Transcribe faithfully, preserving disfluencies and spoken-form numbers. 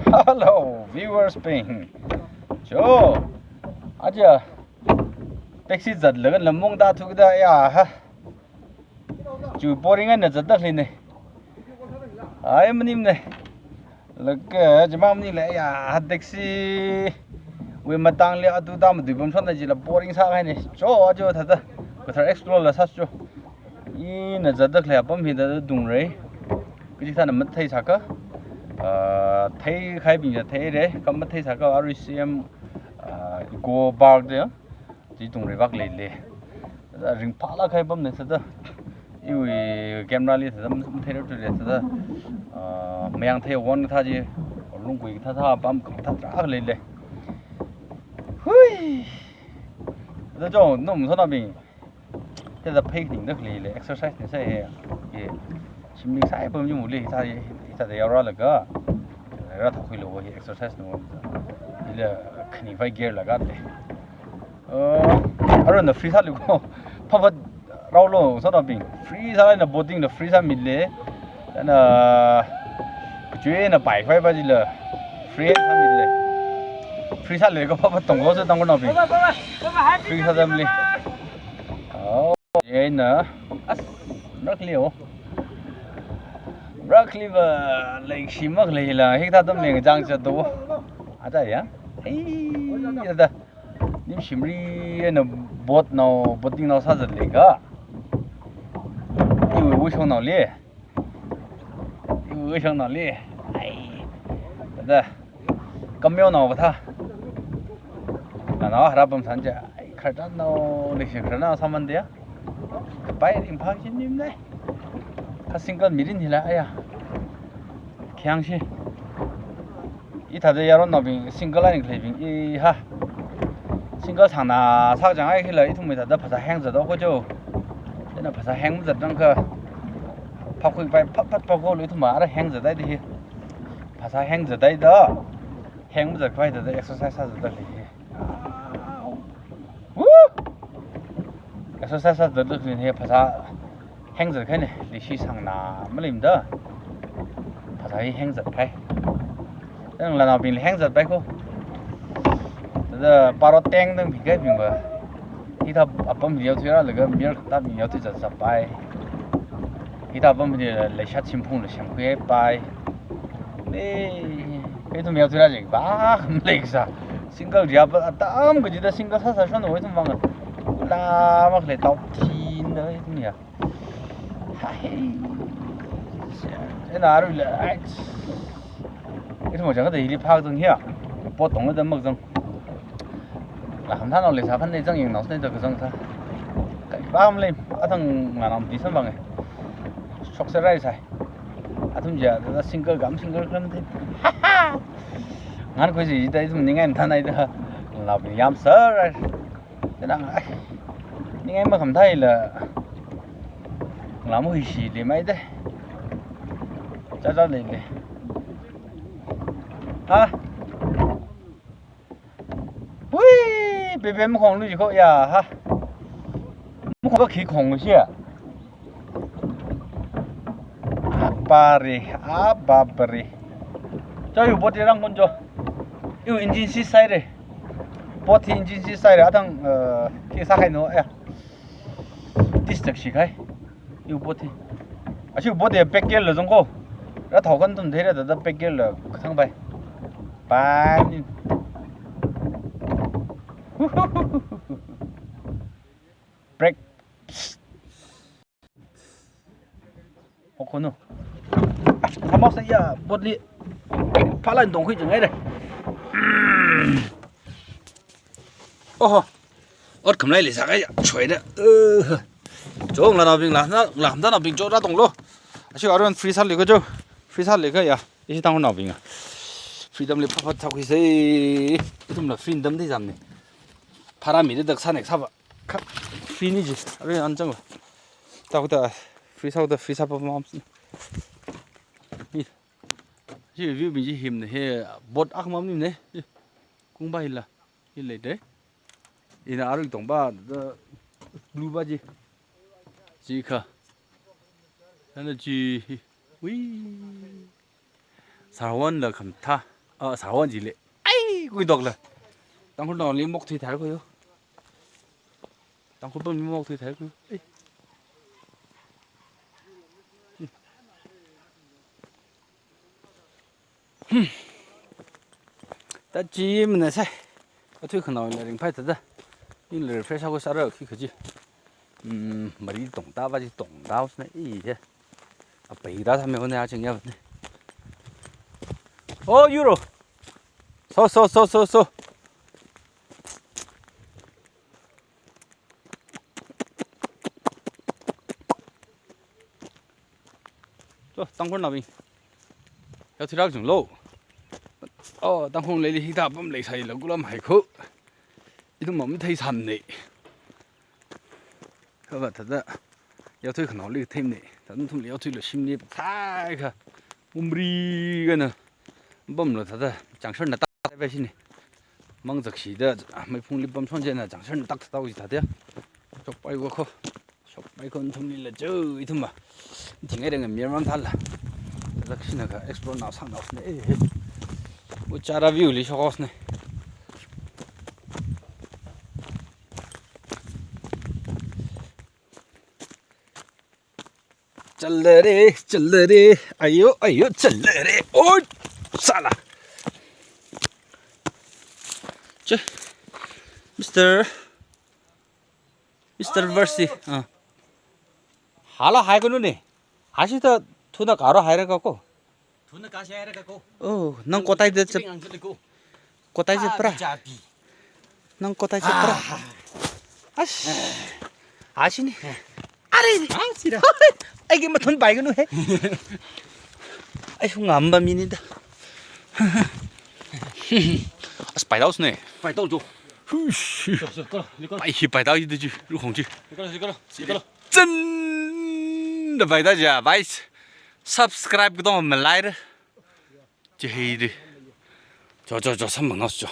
Hello, viewers bing. Cho, aja taxi zatlaga lamung da thukda ya ha. Chu boring eina zatda khalei ne. Ai maning ne. Laga jima maningla ya ha taxi wui matangli atu da madui pamshonna jila boring sākahai ne. Cho, aja thāda kathar explore la sāsa cho. Ina zatda khalei apam hi thāda Dungrei. Kachikathāna matheisākha, ah, theikahaibingna theira, kha matheisākha R C M, ah, Eco Park da, chi Dungrei vak leili. Thāda ringphālāk kahai apam ne thāda. Iwui camera li thāda matheira thāda thāda, ah, mayang theiwon kathā chi, lungkui kathā thā apam kathā tarākha leili. Hui! Thāda cho, nathumsānaobing. Thāda phei ningda khalei le exercise ne sai he. Ye. Shimli sai pam yumli thā, thāda yaoralaga. Rāthaokhuilu he exercise no. Ila khani vai gear laga de. Uh, arui na free sāli ko. Phapat raolu sānaobing. Free sālaina boating na free sāmile. Ana kachuina pai vai va jila. Free sāmile. Free sāli ko phapat tonglo sātongnaobing. Free sāda mili. Oh, eina, as, rakli o. Rakli va, like, shimak leila, hikathā atam leng jang cha do. Ada ya. Ei, ada. Nim shimli eina boat nao, boating nao sāzat leika. Iwui wuishong naoli. Iwui wuishong naoli. Ai. Ada. Kameo nao kathā. Nana harap pam san cha. Ai, khararchan nao, leshi khararchan nao sāmanda ya. Pai ringphā chi nim ne. Kha single mirin hila aya. Khayang shi. Ithāda yaronnaobing single eina khaleibing i ha. Single sāngna sākachang ai hila ithum ithāda phasā heng zatda ko cho. Ina phasā heng zatrang kha. Phakhui pai phat phat phakhui lu ithum ara heng zatda di hi. Phasā heng zatda da. Heng zatkhavai thāda exercise sāzatda hi. Woo! Exercise sāzatda hi phasā heng zatkhavai ne, leshi sāngna maleimada. Phasā hi heng zatkhavai. Ngalānaobingli heng zatpai ko. Thāda paro teng teng phikahaibing va. Hithā apam video thuiralaga mir khatābing yaothui zatzatpai. Hithā apam video leishat shimphungla semkhuipai. Ei, ithum yaothuira jik ba, leikasā. Single ria ba, atam kachida single sāsā shon ithum vang. Ula mak le tau thin da ithum ya. Hai. Ena aruila, ai. Ithum chang da hili phak zang hiya. Boat tongda mak zang. Lakham thanao leisā khan nei zang yangnaosei da kazang sā. Kai ba malei, athang nganam di san vang e. Shoksa rai sai. Athum ja, da single gam single khan thei. Ngan khuisi da ithum ningai mathānai da. Labi yamsārai. Tenang ai. Ningai makhamthaila. Ngalamu hishi le mai de. Cha cha le le. Ha. Hui, bebe makhong lu jiko ya ha. Makhong ba khi khong lu shi ya. Apare, apapare. Cho yu boat rang kun cho. Yu engine si sai re. Boat hi engine si sai re. Athang, eh, khi sākahai no ya. Tis tak shikhai. Yu boat hi. Ashi boat ya back gear la zong ko. Rāthao khan tum thei ra da back gear la kathang bai. Pai ni. Brake. Okono. Thamok sa ya boat li. Phala ndong khui jing ai re. Oho. Ot khamlai le sa kai choi da. Eh. Cho ngalānaobing la na, ngalānaobing cho ra tong lo. Ashi aron free sāli ko cho. Free sāli ko ya. Ishi tang naobing a. Freedom li phapat thak hui sei. Ithum la freedom di zam ni. Phara mi de dak sa nek sa ba. Kha free ni ji. Are an chang ba. Ta hu ta free sa hu ta free sa pa mam. Ni. Ji view mi ji him ne he boat ak mam ni ne. Kung ba hila. Hi le de. Ina arui tong ba da blue ba ji. Ji kha. Ana ji. Ui. Sarwan la kham tha. Ah, sāwan jilei. Ai, khuidokla. Tangkhulnaoli mokthui thāi kho yo. Tangkhul pamli mokthui thāi kho. Ai. Hmm. Ta chi mana sai. Athui khanaola ringphai thāda. Ning le refresh sākhui sāra khi khaji. Hmm, mari tongda va chi tongda usna i je. Apai da thame hone a ching ya ne. Oh, euro. So, so, so, so, so. Cho, Tangkhulnaobing. Yaothui rāchunglu. Oh, Tangkhul leili hithā pam leisāla kulam hai kho. Ithum mathei sāmane. Kha va thāda. Yaothui khanaoli theimane. Thāda nathumli yaothuilu shimli thai kha. Umri kana. Pamlu thāda. Changshar na tak thāda shine. Mang zakshida. Meiphungli pam shon jina changshar na tak thāda uji thāda. Chokpai wa kho. Shokpai kho nathumlila cho, ithumva. Thingai renga mirmam thāla. Zakshina kha explore nao sāngnao sne. Eh, eh. Uchara view li shokhaosne. Challare, challare. Ayo, ayo, challare. Oi, sala. Che. Mister Mister Versi. Ah. Hala hai kunu ne. Hashi ta thuna karo hai ra ka ko. Thuna kashi hai ra ka ko. Oh, nang kotai de chep. Ngang chele ko. Kotai chep pra. Ah, jabi. Nang kotai chep pra. Ah. Ash. Hashi ne. Are. Ah, sira. Ai ki mathun pai kunu he. Ai, hung ngamba mini da. As pai daus ne. Pai dau jo. Hush. Cho, cho, kala, li kala. Pai hi pai dau ji de ji, ru khong ji. Li kala, li kala, li kala. Zan da pai da ja, bai. Subscribe kudong malai re. Ji hei de. Cho, cho, cho, samang nao cho.